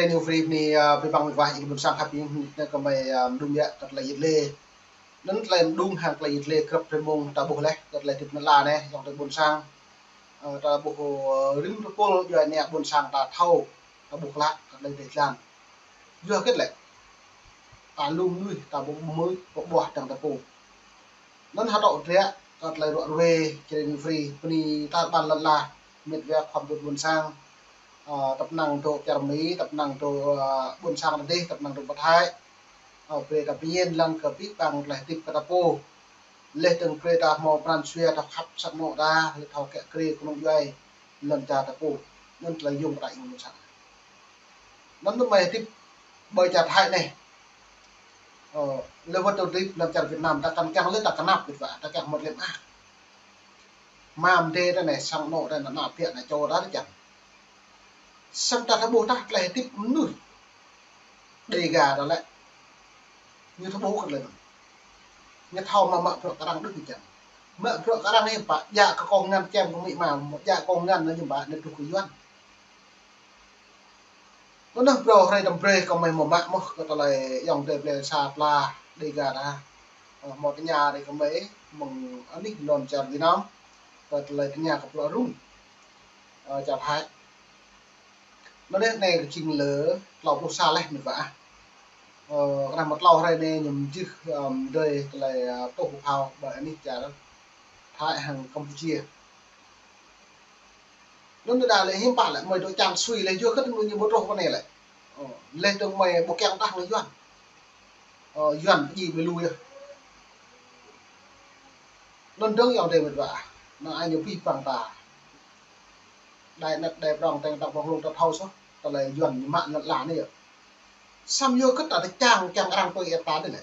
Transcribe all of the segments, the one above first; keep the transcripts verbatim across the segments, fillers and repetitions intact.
Ñu free ni, a, pơpăng mĭt wa ƀing ƀôn sang khăp ƀing, ni kơ mơi, a, mơđung yă kơ tơlơi yit lê. Anŭn tơlơi mơđung hăng tơlơi yit lê krăp tơmông ta ƀuh laih kơ tơlơi hơdip anŭn la anai, ayŏng adơi ƀôn sang. Ơ, ta ƀuh, ơ, rĭm tơpul djuai ania ƀôn sang ta thâo, ta ƀuh klă kơ tơlơi dêh dlan. Yua hơget lĕ? Ta lu mơnuih, ta ƀu mơnuih, ƀu ƀuh dăng ta pô. Anŭn hơtŏ dră kơ tơlơi ruă ruê, čơreng free, bơni ta ƀăn lŏn ala, mĭt wa khŏm dut ƀôn sang, ơ, tơpă năng dŏ čar Mi, tơpă năng dŏ, ơ, ƀôn sang ta dêh, tơpă năng dŏ pơ Thái. Ơ, brơi ta pơñen lăng kơ pơpăng tơlơi hơdip kơ ta pô. Laih dơ̆ng brơi ta hmâo pran jua ta khăp sat mŏ ta, laih thâo kiăng krê kơnung djuai lŏn čar ta pô. Anŭn tơlơi yôm kơ ta ƀing ƀôn sang. Anŭn tơmơi hơdip ƀơi čar Thái anai. Ơ, lĕ wơ̆t ta hơdip lăm čar Việt Nam, ta kăn kiăng lĕ ta kơnăp ƀit wa, ta kiăng mơ̆t lĕ mơak. Mơ̆ng dêh ta anai, sang anŏ ta anai, ană ƀiă anai, čô ta anai čang. Samơ̆ ta thâo ƀuh tah tơlơi hơdip mơnuih Đêga ta lĕ. Ñu thâo ƀuh kơ tơlơi anŭn. Ñu thâo mă mă bruă kơ arăng đôč ñu čang. Mă bruă kơ arăng anai pă, djă kơ kông ngăn čem kơ amĭ ama, djă kông ngăn anai ñu pă, anai truh kơ Yuan. Anŭn yơh phrâo hrơi tơm brơi kơ mơi hmâo mă mơ̆n kơ tơlơi ayŏng adơi plơi sa pla Đêga ta. Ơ, hmâo tơña rai kơ mơi mơ̆ng anih lŏn čar Việt Nam. Kơ tơlơi tơña kơ bruă rŭng, ơ, čar Thái. Anŭn yơh anai kơ jing lơ klâo pluh sa laih mĭt wa ah. Ơ, kơ anai mơ̆ klâo hrơi anai ñu mơjưh, ơ, mơdơi tơlơi, ơ, tuh pơphao ƀơi anih čar Thái hăng Campuchia. Anŭn đa lĕ hiư̆m pă lĕ mơi dŏ čang sui lĕ yua hơget anŭn ñu ƀu truh pơ anai lĕ. Ơ, laih dơ̆ng mơi ƀu kiăng tah nao Yuan. Ơ, Yuan pơdjai mơi lu yơh. Anŭn dơ̆ng ayŏng adơi mĭt wa ah. Anŭn ai ñu pơpăng ta. Đai anet đai prŏng teng tŏng prŏng hlung ta thâo soh. Tơlơi Yuan ñu mă lŏn ala anai yơh. Samơ̆ yua hơget ta tơčang kiăng arăng tui ĕp ta dih lĕ.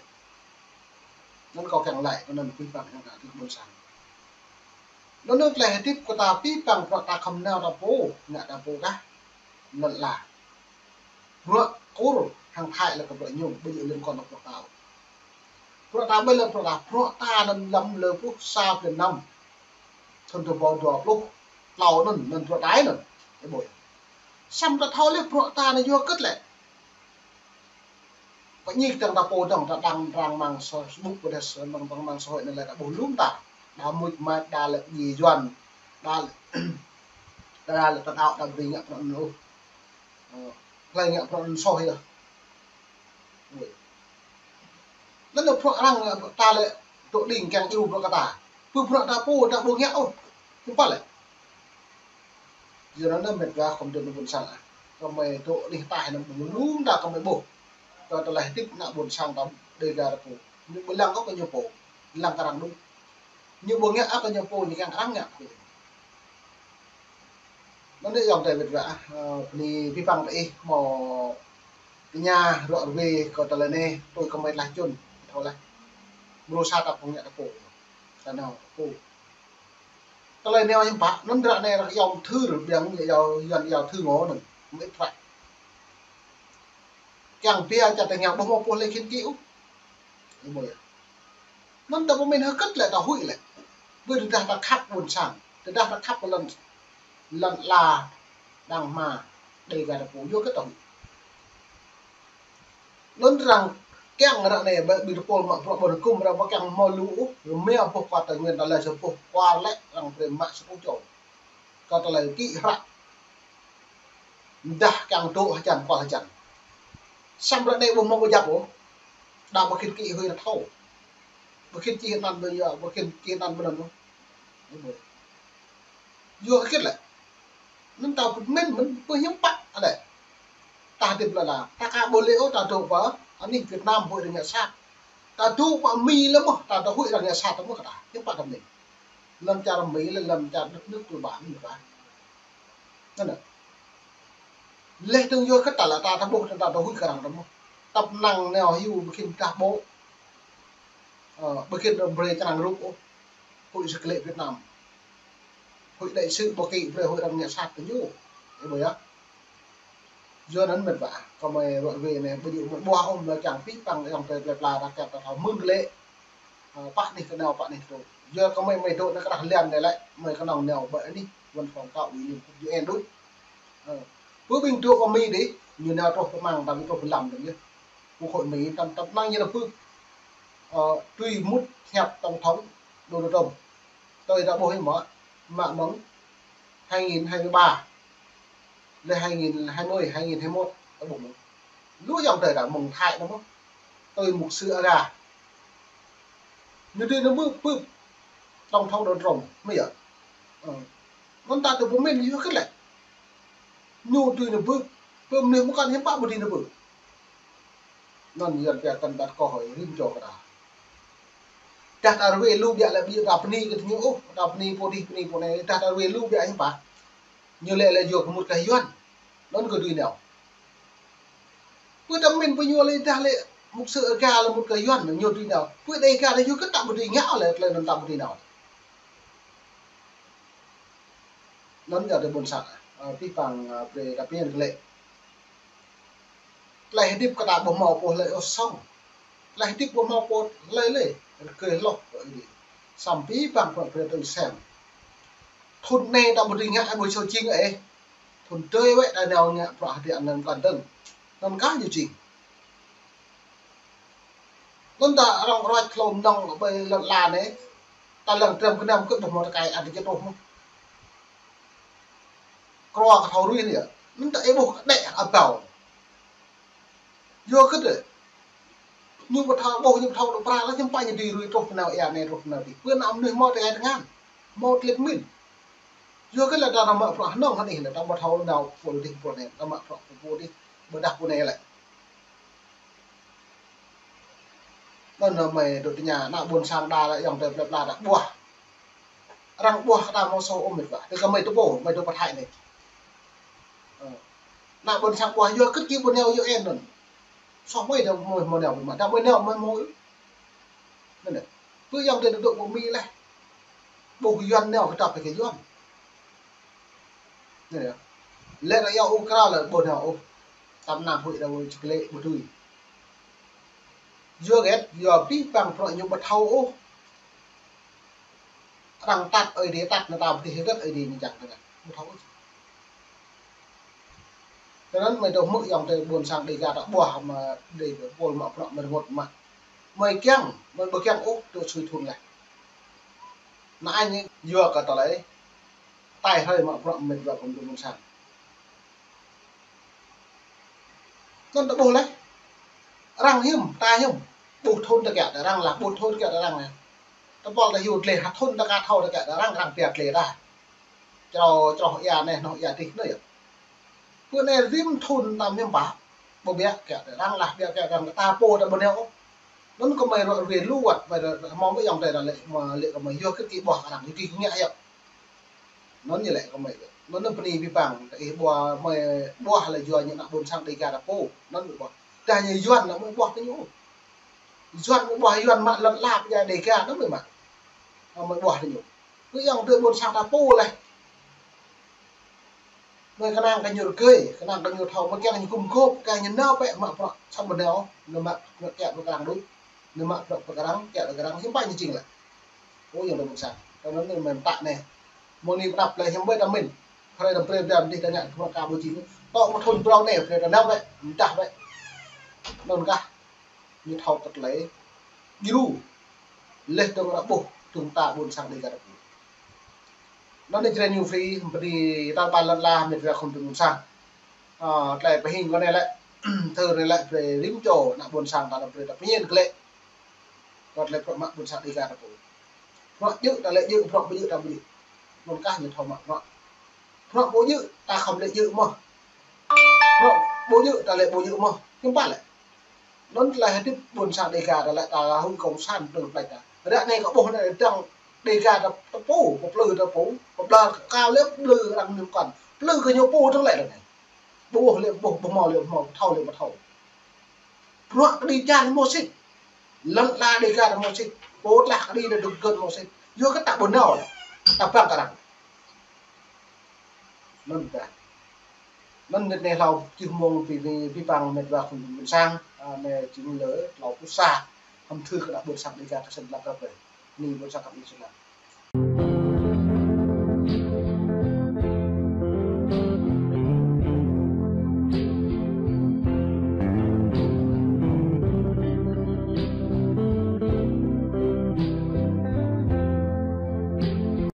Anŭn kâo kiăng laĭ, anŭn pơpăng kiăng ta ƀôn sang. Anŭn tơlơi hơdip kơ ta pơpăng bruă ta khŏm nao ta pô, ngă ta pô kah. Lŏn ala. Bruă Kur hăng Thái lĕ kơ bruă ñu, ƀu djơ̆ liên quan kơ bruă ta. Bruă ta ƀơi lŏn bruă ta, bruă ta anŭn lăm lơ pluh sa blan năm. Thun dua rơbâo dua pluh klâo anŭn, anŭn bruă ta anŭn. Ơ ƀuh. Samơ̆ ta thâo lĕ bruă ta anai yua hơget lĕ. Pơñih tơ̆ng ta pô dơ̆ng ta đăng trang mạng Facebook, pơđeh mơ̆ng, mơ̆ng mạng xã hội anai lĕ ta ƀuh lum ta. Đa mŭt mă, đa lĕ pơdjai Yuan, đa lĕ, đa lĕ ta đaŏ, đa brơi ngă bruă anŭn ôh. Ơ, hlơi ngă bruă anŭn soh yơh. Ui. Anŭn lĕ bruă arăng, ơ, ta lĕ dŏ đing kiăng iâu bruă kơ ta. Pơ bruă ta pô ta ƀu ngă ôh. Hiư̆m pă lĕ. Yua anŭn mĕt wa khŏm dŏ anŭn ƀôn sang ah. Kơ mơi dŏ anih ataih anŭn ƀu lum ta kơ mơi ƀuh. Kơ tơlơi hơdip ană ƀôn sang ta Đêga ta pô. Ñu ƀu lăng kơ ñu pô. Lăng kơ arăng đôč. Ñu ƀu ngă kơ ñu pô, ñu kiăng arăng ngă. Anŭn yơh ayŏng adơi mĕt wa ah, ơ, bơni pơpăng ta ih hmâo tơña ruă ruê kơ tơlơi anai, tui kơ mơi tơlơi čun, thâo laih. Mrô sa ta pô ngă ta pô. Ta nao ta pô. Tơlơi nao hiư̆m pă, anŭn ră anai arăng iâu thư, ƀing iâu, Yuan iâu thư ngỏ anŭn, mơit prăk. Kiăng biă čar ta ngă ƀu hmâo pô lĕ khĭn kĭ ôh. Ơ ƀuh yơh. Anŭn ta pơmĭn hơget lĕ ta huĭ lĕ. Ƀơi tơdah ta khăp ƀôn sang, tơdah ta khăp lŏn, lŏn ala đang hmua Đêga ta pô, yua hơget ta huĭ. Anŭn arăng kiăng ră anai ƀơi ƀing tơpul mă bruă ƀôn hơkŭm arăng ƀu kiăng hmâo lu ôh, rơma boh kwar Tây Nguyên ta lĕ sa boh kwar lĕ arăng brơi mă sa boh čô. Kơ tơlơi kĭ hră. Mơdah kiăng dŏ hơjăn kual hơjăn. Samơ̆ ră anai ƀu hmâo ƀu djăp ôh. Đa ƀu khĭn kĭ huĭ ră thâo. Ƀu khĭn čih anăn ƀơi yua, ƀu khĭn čih anăn ƀơi anŭn ôh. Yua hơget lĕ. Anŭn ta pơmĭn mơ̆n pơhiư̆m pă lĕ. Ta hơdip lĕ la. Ta aka ƀu lĕ ôh ta dŏ pơ anih Việt Nam huĭ arăng ngă sat. Ta dŏ pơ Mi lĕ mơ̆n, ta dŏ huĭ arăng ngă sat ta mơ̆n kơ ta. Hiư̆m pă ta pơmĭn. Lŏn čar Mi lĕ lŏn čar đất nước tôi bảo mĭn pă. Anŭn. Laih dơ̆ng yua hơget ta lĕ ta, ta ƀuh ta dŏ huĭ kơ arăng ta mơ̆n. Tơpă năng nao hyu ƀu khĭn dah ƀô̆. Ơ, ƀu khĭn arăng brơi čơnăng rup ôh. Huĭ sa klĕ Việt Nam. Huĭ đại sứ ƀu kĭ brơi huĭ arăng ngă sat kơ ñu. Ơ ƀuh yơh. Yua anŭn mĕt wa, kơ mơi ruă ruê anai, ƀu djơ̆ mơi ƀuh ôh, mơi kiăng pơpăng ayŏng adơi plơi pla ta kiăng ta thâo mơ̆ng klĕ. Ơ, pă anih kơ nao, pă anih kơ dŏ. Yua kơ mơi, mơi dŏ anai kơ rah lian anai lĕ, mơi kơnơ̆ng nao ƀơi anih văn phòng cao ủy Liên Hợp U N đôč. Ơ, Pơ ƀing dŏ kơ Mi dih, ñu nao truh kơ măng, tơdah truh kơ lăm dih yơh. Quốc hội Mi tơm tơm năng ñu nao pơ, ơ, tui mŭt hiăp tổng thống Donald Trump. Tui ta ƀuh hĭ mơ̆, mă mơ̆ng hai nghìn hai mươi ba, lĕ hai nghìn hai mươi, hai nghìn hai mươi mốt, ta ƀuh mơ̆ng. Lu yŏng tui ta mơ̆ng Thái nao mơ̆. Tui mục sư Aga. Ñu tui nao pơ, pơ tổng thống Donald Trump, mơ̆ yơh. Ơ. Anŭn ta tui pơmĭn yua hơget lĕ. Ñu tui nao pơ, pơ mơnuih mơkăn hiư̆m pă ƀu tui nao pơ. Anŭn Yuan pia kăn ƀăt kơ hơi rĭm čô kơ ta. Tơdah ta ruai lu biă lĕ ƀu djơ̆ ta bơni kơ ñu ôh, ta bơni pô dih, bơni pô anai, tơdah ta ruai lu biă hiư̆m pă. Ñu lĕ lĕ yua kơ mŭt kơ Yuan. Anŭn kơ tui nao. Pơ ta mĭn pơ ñu lĕ dah lĕ mục sư Aga lĕ mŭt kơ Yuan, ñu tui nao. Pơ Đêga lĕ yua hơget ta ƀu tui ngă lĕ, tơlơi anŭn ta ƀu tui nao. Anŭn yơh tơ ƀôn sang, ơ, pih pang, ơ, brơi ta pơñen kơ lĕ. Tơlơi hơdip kơ ta ƀu hmâo pô hlơi ôh song. Tơlơi hơdip ƀu hmâo pô hlơi lĕ, rơgơi hloh kơ Ơi Adai. Samơ̆ pih pang pơnă brơi tui sem. Thŭn anai ta ƀu dưi ngă ƀu sô jing ôh. Thŭn tơi wĕ ta nao ngă bruă hơdip anŭn kăn dơ̆ng. Anŭn kah ñu jing. Anŭn ta arăng ruăt hlô mơnơ̆ng ƀơi lŏn ala anai. Ta lăng trơm gơnam kơ ƀuh mơ̆ tơkai ăt jơ̆ ƀuh mơ̆. Krua kơ thâo rui anai yơh. Anŭn ta ih ƀuh kơ đĕ abao. Yua hơget lĕ. Ñu ƀu thâo ƀuh, ñu ƀu thâo dŏ pral, hiư̆m pă ñu dưi rui truh pơ nao ia anai, truh pơ nao adih. Pơ ană mơnuih hmâo tơkai tơngan. Hmâo tơlơi pơmĭn. Yua hơget lĕ ta mă bruă hơnơ̆ng hơnih lĕ, ta ƀu thâo nao pô dih pô anai, ta mă bruă pô dih, ƀôdah pô anai lĕ. Anŭn mơi dŏ tơña, ană ƀôn sang đa lĕ yŏng tơ plơi pla đa ƀuah. Arăng ƀuah kơ ta hmâo sô ôh mĕt wa. Tơ kơ mơi tơ pô, mơi tơ pơ Thái anai. Ơ. Ană ƀôn sang ƀuah yua hơget kơ ƀu nao U N anŭn. Soh mơi tơ mơi hmâo nao mơi mă. Tơ mơi nao mơi hmâo. Anŭn lĕ. Pơ yŏng tơ dŏ pơ Mi lĕ. Ƀuh Yuan nao kơ ta pơkă Yuan. Anŭn lĕ. Lĕ ră yua Ukraina lĕ ƀu nao ôh. Tơm ană huĭ đa wơ̆t čơklĕ ƀu tui. Yua hơget, yua pih pang bruă ñu ƀu thâo ôh. Arăng tăt Ơi Adai tăt nao ta ƀu tui hơget Ơi Adai ñu čang tơngan. Ƀu thâo ôh. Tơnăn mơi dŏ hmư̆ yŏng tơ ƀôn sang Đêga ta ƀuah mă Đêga pôl mă bruă mơi rơngot mă. Mơi kiăng, mơi ƀu kiăng ôh, tơ sui thun leh. Ană Anh yua kơ tơlơi. Tai hơi mă bruă mĕt wa kơ ƀôn sang. Anŭn ta ƀuh leh. Arăng hiư̆m, ta hiư̆m. Ƀuh thun ta kiăng ta arăng lah, ƀuh thun kiăng ta arăng lah. Ta pôl ta hyu tlĕ, ha thun ta ka thâo ta kiăng ta arăng, arăng pia tlĕ ta. Črâo, črâo ia anai, noh ia adih, anŭn yơh. Pơ anai rĭm thun ta hiư̆m pă. Ƀu biă kiăng ta arăng lah, biă kiăng arăng ta pô ta ƀu nao ôh. Anŭn kơ mơi ră ruai lu wơ̆t, mơi ră hmâo mơi yŏng tơ ta lĕ, mơi lĕ kơ mơi yua hơget kơ ƀuah kơ arăng, yua hơget kơ ngă yơh. Anŭn ñu lĕ kơ mơi. Anŭn anŭn bơni pih pang, ih ƀuah mơi ƀuah lĕ yua ñu ană ƀôn sang Đêga ta pô. Anŭn mơi ƀuah. Tơdah ñu Yuan lĕ mơi ƀuah tơ ñu. Yuan mơi ƀuah Yuan mă lŏn ala pơjai Đêga anŭn mơi mă. Mơi ƀuah tơ ñu. Kơ yŏng tơ ƀôn sang ta pô leh. Mơi kơnang kơ ñu rơgơi, kơnang kơ ñu thâo, mơi kiăng ñu gum gôp, kiăng ñu nao pĕ mă bruă, samơ̆ nao, nao mă bruă kiăng bruă kơ arăng đôč. Nao mă bruă kơ arăng, kiăng bruă kơ arăng, hiư̆m pă ñu jing lĕ. Ơ, yŏng tơ ƀôn sang. Tơnăn anai mơi mơtă anai. Mơ̆ng anai pơđăp lĕ hiư̆m ƀơi ta mĭn. Hrơi đăm brơi đăm dih ta ngă bruă kơ ƀu jing. Tŏ mơ̆ thun prŏng anai, brơi ta nao pĕ, mơdah pĕ. Anŭn kah. Ñu thâo tơlơi. Djru. Leh dơ̆ng ră ƀuh, dơ̆ng ta ƀôn sang Đêga ta pô. Anŭn anai Jrai New Free, bơni ta ƀar lŏn ala, mĕt wa khul ƀôn sang. Ơ, tơlơi pơhing kơ anai lĕ, thơ anai lĕ, brơi rĭm čô, ană ƀôn sang ta lăm brơi ta pơñen kơ lĕ. Kơ tơlơi bruă mă ƀôn sang Đêga ta pô. Bruă djơ̆ ta lĕ djơ̆, bruă ƀu djơ̆ ta ƀu djơ̆. Anŭn kah ñu thâo mă bruă. Bruă ƀu djơ̆ ta khŏm lĕ djơ̆ mơ̆n. Bruă ƀu djơ̆ ta lĕ ƀu djơ̆ mơ̆n. Hiư̆m pă lĕ. Anŭn tơlơi hơdip ƀôn sang Đêga ta lĕ ta huĭ cộng sản tơl plĕč ta. Ră anai kơ ƀuh anai dơ̆ng Đêga ta pô, pơplư ta pô, pơblơ̆ kơ lĕ pơblư̆ arăng mơ̆n kăn. Pơblư̆ kơ ñu pô dơ̆ng lĕ ră anai. Ƀuh lĕ ƀuh, ƀuh hmâo lĕ hmâo, thâo lĕ ƀu thâo. Bruă kơđi čar hmâo sĭt. Lŏn ala Đêga ta hmâo sĭt. Pô tlah kơđi ta dŏ gơ̆t hmâo sĭt. Yua kơ ta ƀu nao lĕ. Ta pơang kơ arăng. Anŭn ta. Anŭn mơnit anai hlâo čih mơ̆ng pih, pih, pih pang mĕt wa khul ƀôn sang, ơ, anai jing lơ hlâo pluh sa, hăm thư kơ ană ƀôn sang Đêga ta sĭt lăp ră anai. Bơni ƀôn sang khăp ih sĭt lăp.